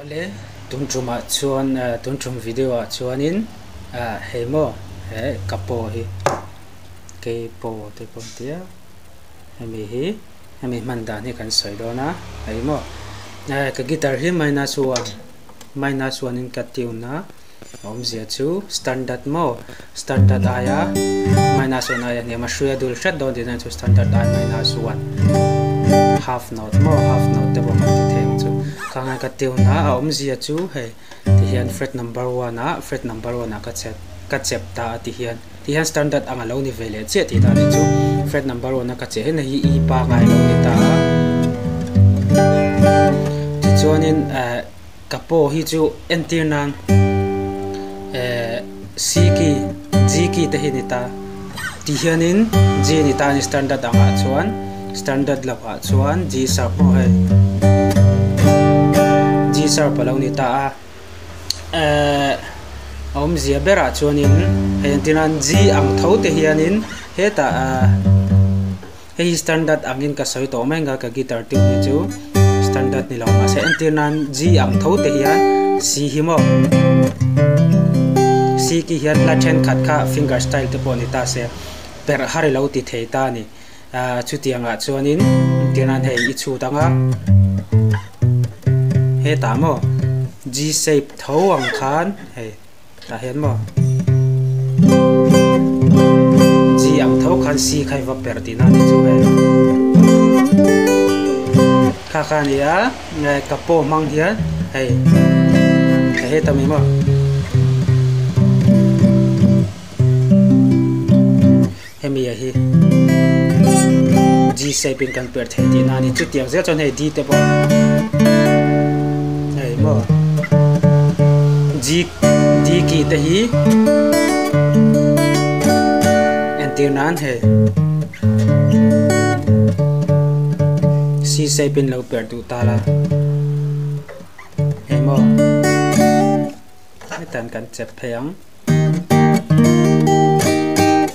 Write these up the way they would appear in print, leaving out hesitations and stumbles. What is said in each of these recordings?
Awle tun tumah chuan tun tum video ah chuanin hei maw he kapo hi keipo te pawh an ti a hemi hi hemi hman dan hi kan sawi dawn a hei maw ka guitar hi minus one minus one in ka tune a awmzia chu standard maw standard aia minus one aia hniam a hrui a dul hret dawn tihna chu standard ai minus one half note maw half note te pawh kan ti thei ang chu khang hian ka tune a a awmzia chu hei tihian fret number one ah fret number one ah ka chep ka chep ta a tihian tihian standard ang a lo ni ve leh chiah tih dan hi chu fret number one a ka cheh hian hei hi e pangai a lo ni ta a tichuanin eh ka paw hi chu entir nan eh C key G key te hi ni ta tihianin G ni ta a ni standard angah chuan standard lovah chuan G sharp pawh hei G sharp a lo ni ta a eh a awmzia berah chuanin hei entir nan G ang tho te hianin hetah ah Hei hi standard angin ka sawi tawh mai ang ka guitar tune hi chu standard ni lo mahse entir nan G ang tho te hian C hi maw C ki hian hla thenkhat kha finger style te pawh ni ta se perh har i lo ti thei ta a ni ah chutiangah chuanin entir nan hei i chhut ang a hetah maw G shape tho ang khan hei. Tah hian maw G ang tho khan C kha i va per tihna a ni chu hei kha kha a ni a ka paw hmang hian hei hei heta mi maw hemi ah hi G shape in kan per thei tihna a ni chutiang zel chuan hei D te pawh hei maw G D key te hi entir nan hei C shape in lo per duh ta la hei maw hetan kan chep phei ang.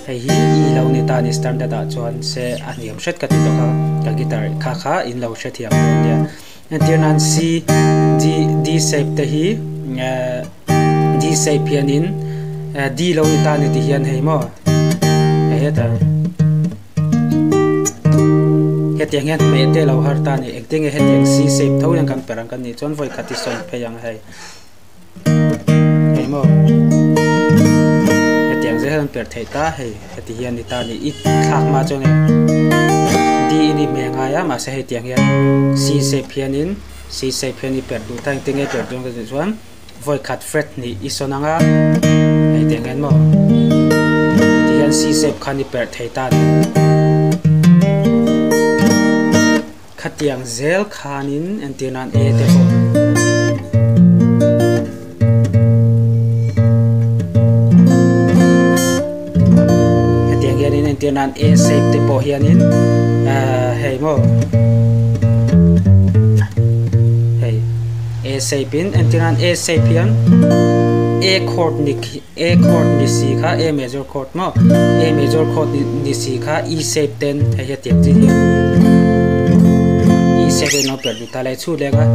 Hei hi i lo ni ta a ni standard ah chuan se a hniam hret ka ti tawh kha ka guitar kha kha in lo hrethiam dawn nia entir nan C D D shape te hi eh D shape hianin eh D lo ni ta a ni ti hian hei maw hei heta hetiang hian hmeh te lo har ta a ni engtin nge hetiang C shape tho hian kan per ang ka nih chuan vawi khat i sawn phei ang hei. Engmaw hetiang zel hian perh theih ta hei heti hian ni ta ni i thlak hma chuan hei D i ni hmel ngai a mahse hei tiang hian C shape hianin C shape hian i perh duh ta engtin nge i perh dawn ka tih chuan vawi khat fret hnih i sawn ang a hei tiang hian maw ti hian C shape khan i perh thei ta a ni. Khatiang zel khanin entir nan e te pawh. Hetiang hianin entir nan A shape te pawh hianin ahh hei maw hei A shape in entir nan A shape hian A chord ni khi A chord ni si kha A major chord maw A major chord ni si kha E shape ten hei hetiang chi hian E shape in lo perh duh ta lai chhut leng a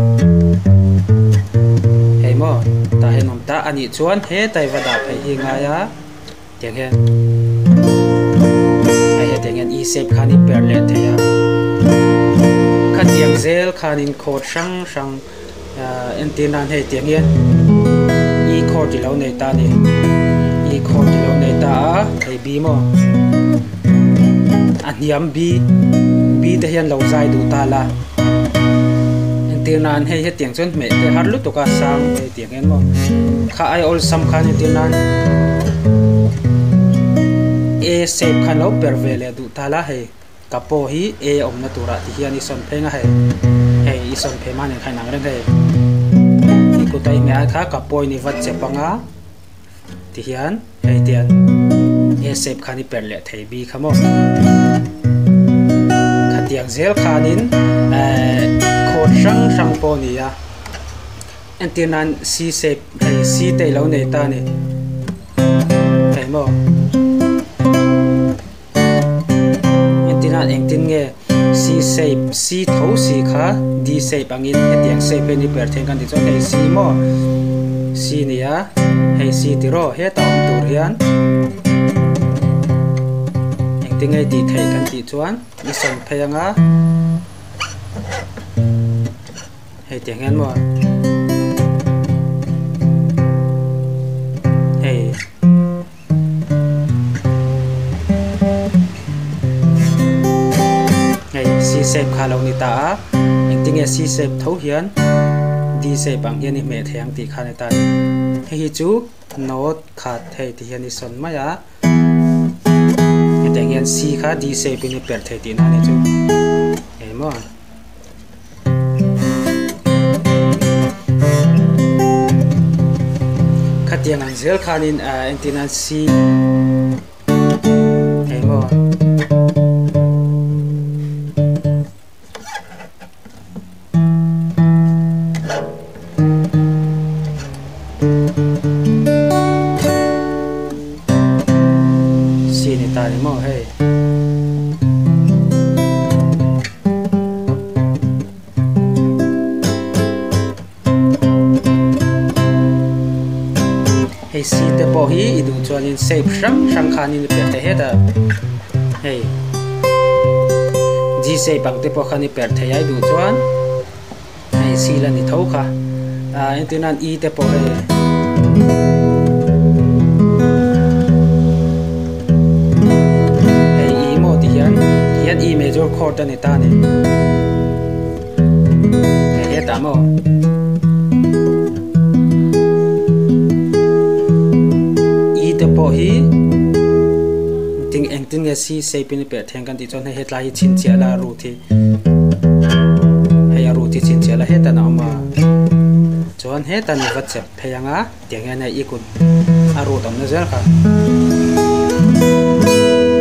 hei maw tah hian awm ta anih chuan hetai va dah phei hi ngai a tiang hian hei hetiang hian E shape khan i perh leh thei a khatiang zel khanin chord hrang hrang. Entir nan hei tiang hian e chord i lo nei ta a ni e chord i lo nei ta a hei b maw a hniam b b te hian lo zai duh ta la entir nan hei hetiang chuan hmeh te har lutuk a sang hei tiang hian maw kha ai awlsam khan entir nan a shape khan lo per ve leh duh ta la hei. Ka pawh hi A awmna turah ti hian i sawn pheng a hei, hei i sawn phei mahni kha inang reng hei. I kut a i hmeh ai kha ka pawhin i vat chep ang a ti hian hei tian A shape khan i perh leh thei bi kha maw. Khatiang zel khanin eh chord hrang hrang pawh a ni a, entir nan C shape hei C te i lo nei ta a ni hei maw. Entirah engtin nge C shape C tho si kha D shape angin hetiang shape hi ni per then kan ti chuan hei C maw C nia hei C tiraw heta awm tur hian engtin nge tih theih kan tih chuan i sawn phei anga hei tiang hian maw hei. Hei C shape kha lo ni ta a, engtinge C shape tho hian D shape ang hian i hmeh thei ang tih kha a ni ta. Hei hi chu note khat hei ti hian i sawn mai a, hetiang hian C kha D shape in i perh thei tihna a ni chu. Hei maw. Khatiang ang zel khanin entin an si hei maw si ni ta ni maw hei. Hei C te pawh hi i duh chuanin shape hrang hrang khanin i perh thei het a, hei G shape ang te pawh khan i perh thei a i duh chuan hei C la ni tho kha ah entir nan E te pawh hei hei E maw ti hian hian E major chord a ni ta a ni hei hetah maw E te pawh hi engtin nge C shape in a perh theng kan tih chuan hei hetlai hi chhinchhiah la root hi. Hei a root hi chhinchhiah la hetan a awm a, chuan hetan i va chep phei ang a, tiang hian hei i kut a root awmna zel kha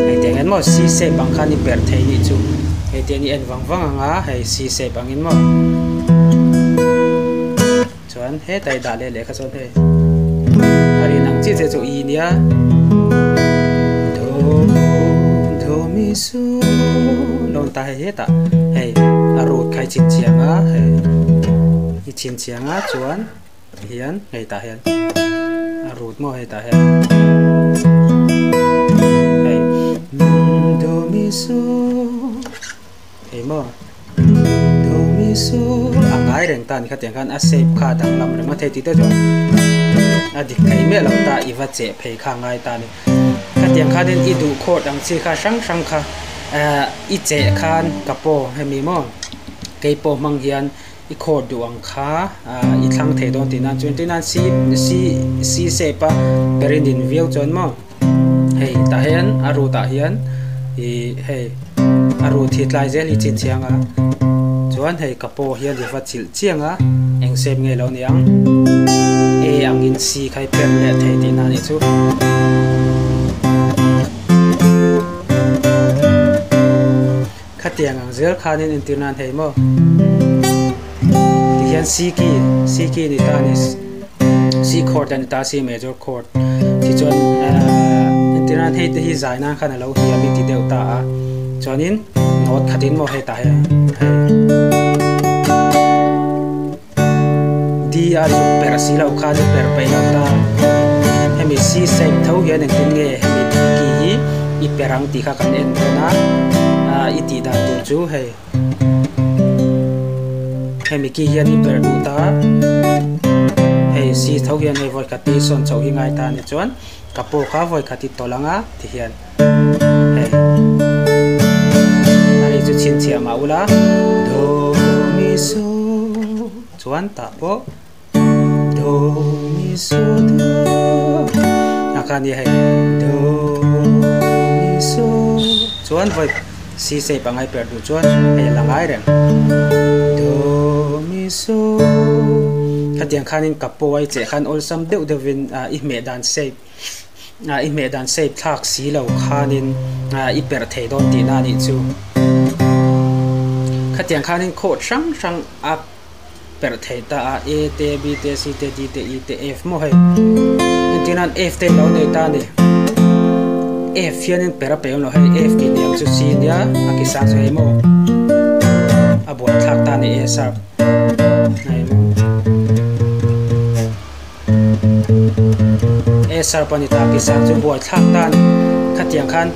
hei tiang hian maw C shape ang khan i perh thei nih chu, hei tiang i en vang vang ang a, hei C shape angin maw chuan heta i dah leh leh kha chuan hei a rin ang chiah chiah chu i nia do do mi so lo ta hei hetah hei a root kha i chhin chiang a hei i chhin chiang a chuan hian hei tah hian a root maw hei tah hian hei do mi so hei maw do mi so a ngai reng ta ni kha tiang khan a shape kha a danglam reng a thei tih te chuan a dik thei miah lo ta i va cheh phei kha a ngai ta a ni. Khatiang khanin i duh khawt ang chi kha hrang hrang kha eh i cheh khan ka paw hemi maw keipawh hmang hian i khawt duh ang kha ah i thlang thei dawn tih nan chuan tin a C C C shape a perin in viau chuan maw hei tah hian a root ah hian ih hei a root hi tlai zel hi chhinchhiang a chuan hei ka paw hian i va chilh chiang a eng shape nge lo ni ang A angin C kha i perh leh thei tihna a nih chu. Khatiang ang zel khanin entir nan hei maw tihian C key C key ni ta a ni C chord a ni ta C major chord tichuan ehh entir nan hei te hi zai nan khan a lo hiam i ti deuh ta a chuanin note khatin maw hei tah hian hei D a zuk perh si loh khan i perh peih lo ta hemi C shape tho hian engtin nge hemi D key hi i perh ang tih kha kan en dawn a ah i tih dan tur chu hei hemi key hian i perh duh ta hei C tho hian hei vawi khat i sawn chhoh hi ngai ta a ni chuan ka pawh kha vawi khat i tawlh ang a ti hian. Hei a ri chu chhinchhiah mah ula do mi so chuan tah pawh do mi so do a kha nia hei do mi so chuan vawi C shape a ngai per duh chuan hei a la ngai reng do mi so khatiang khanin ka pawh a i cheh khan awlsam deuh deuhin i hmeh dan shape. I hmeh dan shape thlak si lo khanin i perh thei dawn tihna a nih chu. Khatiang khanin chord hrang hrang a perh thei ta a, A te, B te, C te, D te, E te, F maw hei. Engtin nan F te lo nei ta a ni. F hianin perh a pe awm lo hei, F tih hniam chu C nia, a ki sang chu hei maw. a buaithlak ta a ni A sharp hei maw A sharp a ni ta ki sang chu buaithlak ta a ni khatiang khan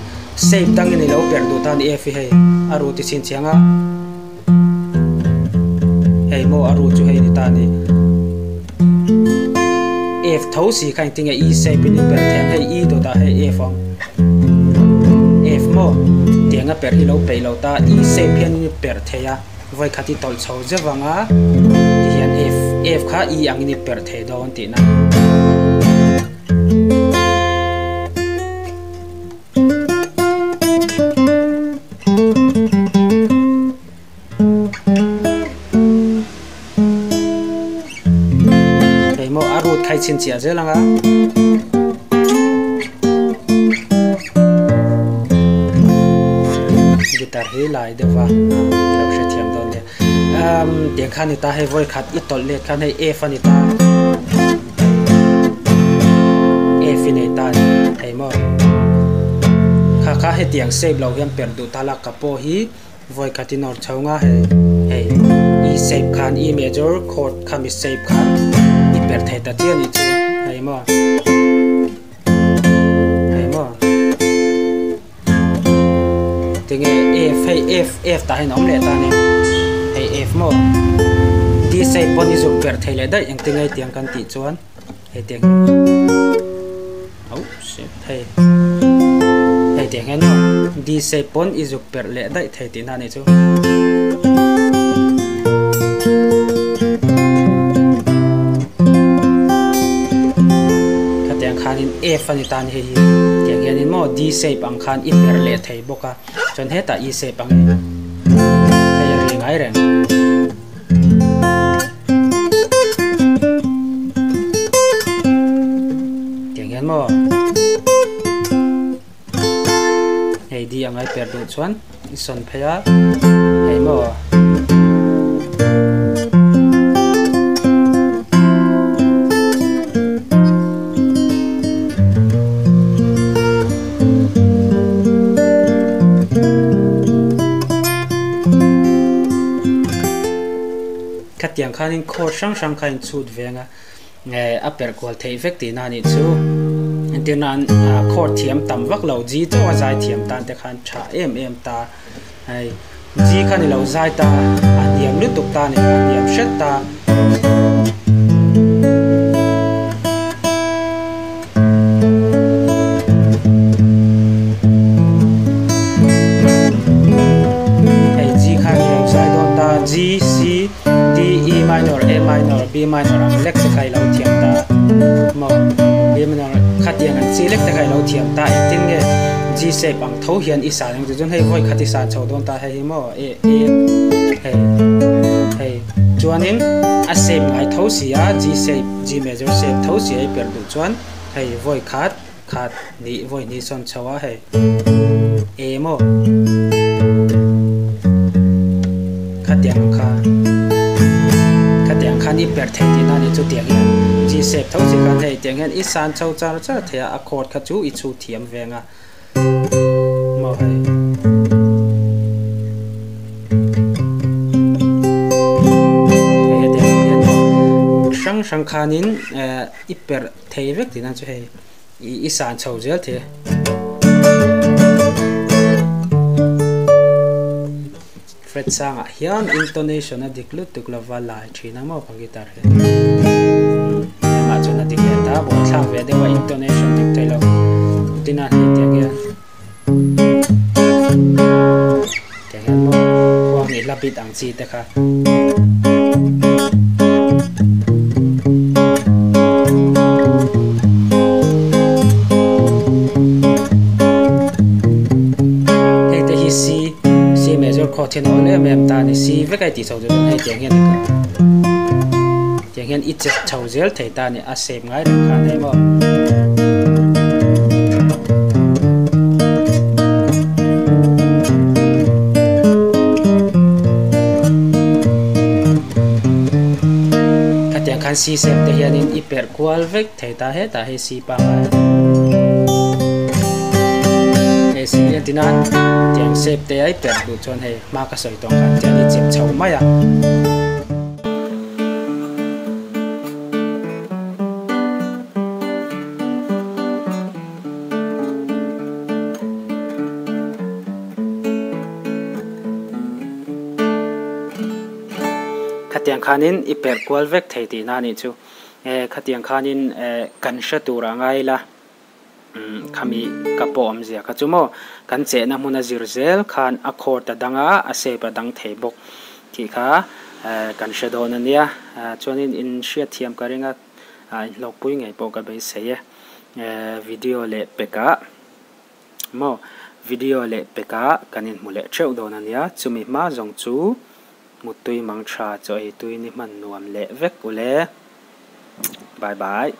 shape dangin i lo perh duh ta a ni F hi hei a ru ti chhinchhiang a. Hei maw a root chu hei ni ta a ni. F tho si kha engtin nge E shape in i perh thei ang hei E dawt ah hei F ang. F maw tiang a perh hi lo peih lo ta E shape hian in i perh thei a vawi khat i tawlh chho zeuh vang a tihian F F kha E ang in i perh thei dawn tihna. Hei maw a root kha i chhinchhiah zel ang a. Guitar hi lai deuh va lo hrethiam dawn nia. Umm tiang kha a ni ta hei vawi khat i tawlh let khan hei F a ni ta. F i nei ta a ni hei maw. Kha kha hetiang shape lo hian perh duh ta la ka pawh hi vawi khat i nawr chho nga hei hei E shape khan E major chord kha mi shape khan i perh thei ta chiah a nih chu hei maw hei maw. Tinge F hei F F tah hian a awm leh ta a ni hei F maw D shape pawn i zuk perh thei leh daih engtin nge tiang kan tih chuan hei tiang oh shit hei hei tiang hian maw D shape pawn i zuk perh leh daih thei tihna a nih chu. Khatiang khanin F a ni ta a ni hei hi tiang hianin maw D shape ang khan i perh leh thei bawk a chuan hetah E shape ang hei a ri ngai reng. Tiang hian maw hei D ang ai perh duh chuan i sawn phei a hei maw. Khatiang khanin chord hrang hrang kha in chhut veng a a perh kual theih vek tihna a nih chu. Entir nan chord thiam tam vak lo G chauh a zai thiam tan te khan tha em em ta hei G kha ni lo zai ta a hniam lutuk ta a ni a hniam hret ta. Hei G kha ni lo zai dawn ta G C D E minor A minor B minor ang lek te kha i lo thiam ta maw B minor khatiang ang chi lek te kha i lo thiam ta engtin nge G shape ang tho hian i san ang chu chuan hei vawi khat i san chho dawn ta hei hi maw A A hei hei chuanin a shape ngai tho si a G shape G major shape tho si a i perh duh chuan hei vawi khat khat nih vawi hnih sawn chho a hei e maw khatiang kha khatiang khan i perh thei tihna a ni chu tiang hian G shape tho chi khan hei tiang hian i san chho char char thei a a chord kha chu i chhu thiam veng a maw hei. Hei hetiang hian maw hrang hrang khanin i perh thei vek tihna chu hei. I san chho zel thei. Fret sangah hian intonation a dik lut tuk lova lai thin a maw ka guitar hi. Amah chuan a dik leh ta buaithlak ve deuh a intonation dik thei lo. Tin a hei tiang hian tiang hian maw khuang nih hla bit ang chi te kha. Hei te hi C C major chord hian a awl em em ta a ni C vek a i tih chho chu chuan hei tiang hian tiang hian i che chho zel thei ta a ni a shape ngai reng khan hei maw. Khatiang khan C shape te hianin i perh kual vek thei ta hetah hei C pangngai. A C entir nan tiang shape te ai perh duh chuan hei hma ka sawi tawh ang khan tiang hi chep chho mai a. Khatiang khanin i perh kual vek thei tihna a nih chu. Khatiang khanin kan hre tur a ngai la. Khami ka pawh awmzia kha chu maw kan chehna hmuna zir zel khan a chord a dang a, a shape a dang thei bawk tih kha kan hre dawn a nia. Chuanin in hriatthiam ka ring a, inhlawkpui ngei pawh ka beisei e. Video leh pekah maw video leh pekah kan inhmu leh theuh dawn a nia. Chumi hma zawng chu muttui mang tha chaw ei tui ni hman nuam leh vek ule. Bye bye.